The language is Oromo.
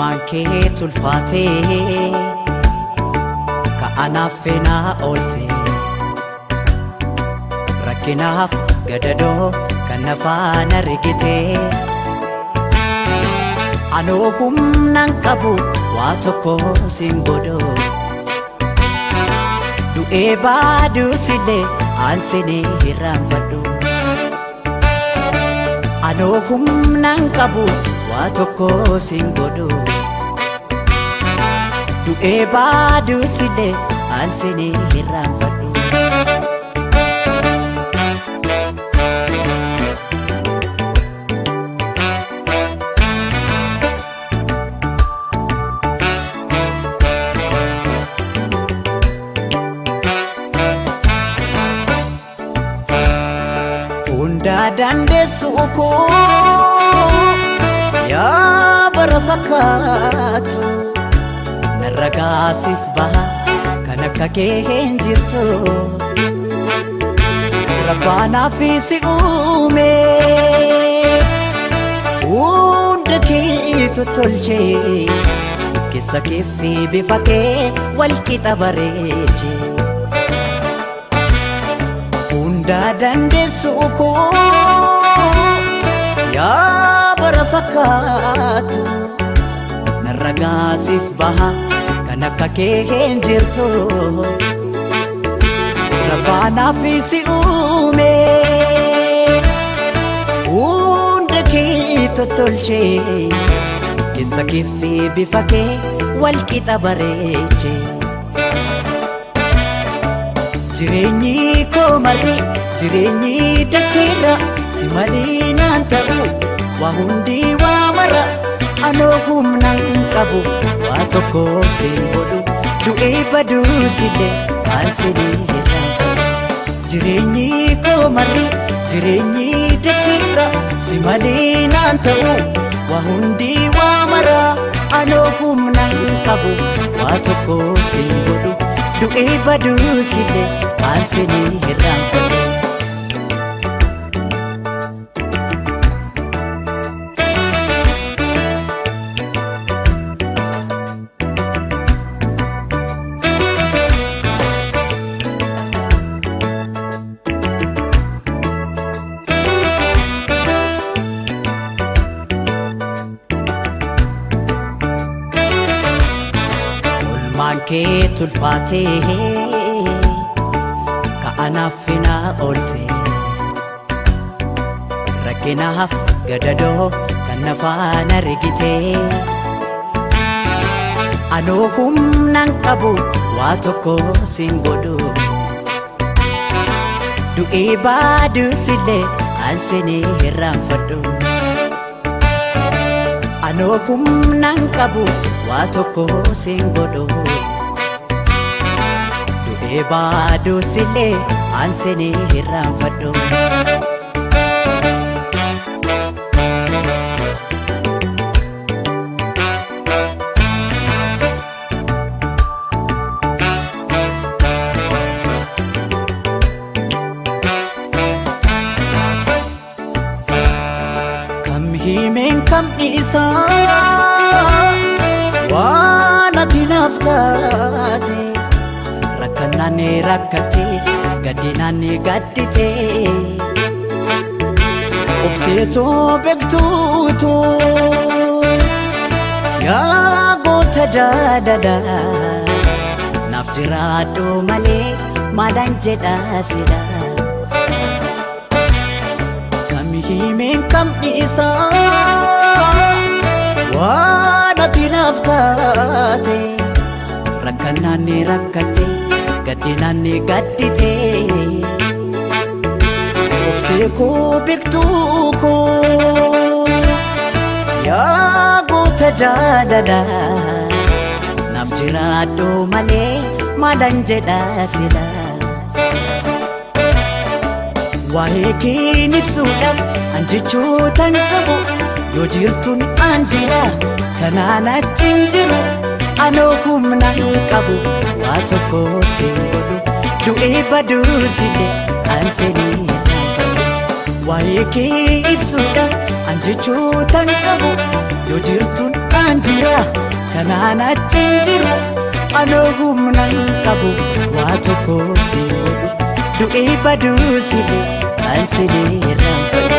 Oolmaan kee tulfaatee ka'anaaf feenaa oolte rakkinaaf gadadoo kan nafaan argite anoo humnaan qabu waa tokko siin godhu du'ee baaduusillee aansinii hirraanfadhu anoo humnaan qabu waa tokko siin godhu du'ee baaduusillee aansinii hirraanfadhu. Hundaa dandeessu koo yaa bara fakkaatu narra gaasiif baha kan akka kee hin jirtu rabbaanaaf si uume hunda keetu tolchee keessa kee fi bifa kee wal qixa bareechee. Hundaa dandeessu koo yaa bara fakkaatu narra gaasiif baha kan akka kee hin jirtu rabbaanaaf si uume hunda kee tottolchee keessa kee fi bifa kee wal qixa bareechee. Jireenyi koo marri jireenyi dacheerra si malee naan ta'u waa hundi waa mara anoo humnaan qabu waa tokko siin godhu du'ee baduusillee aansinii hirraanfadhu. Jireenyi koo marri jireenyi dacheerra si malee naan ta'u waa hundi waa mara anoo humnaan qabu waa tokko siin godhu du'ee baduusillee aansinii hirraanfadhu. Oolmaan kee tulfaatee ka'anaaf feenaa oolte rakkinaaf gadadoo kan nafaan argite anoo humnaan qabu waa tokko siin godhu du'ee baaduusillee aansinii hirraanfadhu. Anoo humnaan qabu waa tokko siin godhu du'ee baaduusillee aansinii hirraanfadhu. Kam himeen kam dhiisaa waan ati naaf taate rakkannaan rakkatte gaddinaan gaddite obseetoo beektuutu yaa goota jaalala naaf jiraadhu malee maalaan jedha sila. Kam himeen kam dhiisaa waan ati naaf taate rakkannaan rakkatte gaddinaan gaddite obsee koo beektuu koo yaa goota jaalala naaf jiraadhu malee maalaan jedha sila. Waa'ee kee ibsuudhaaf an jechootan qabu yoo jirtuun an jira kanaan achi hin jiru anoo humnaan qabu waa tokko siin godhu du'ee baduusillee aansinii hirraanfadhu. Waa'ee kee ibsuudhaaf an jechootan qabu yoo jirtuun an an jira kanaan achi hin jiru anoo humnan qabu waa tokko si godhu du'ee baduu silee an silee irraanfadhu.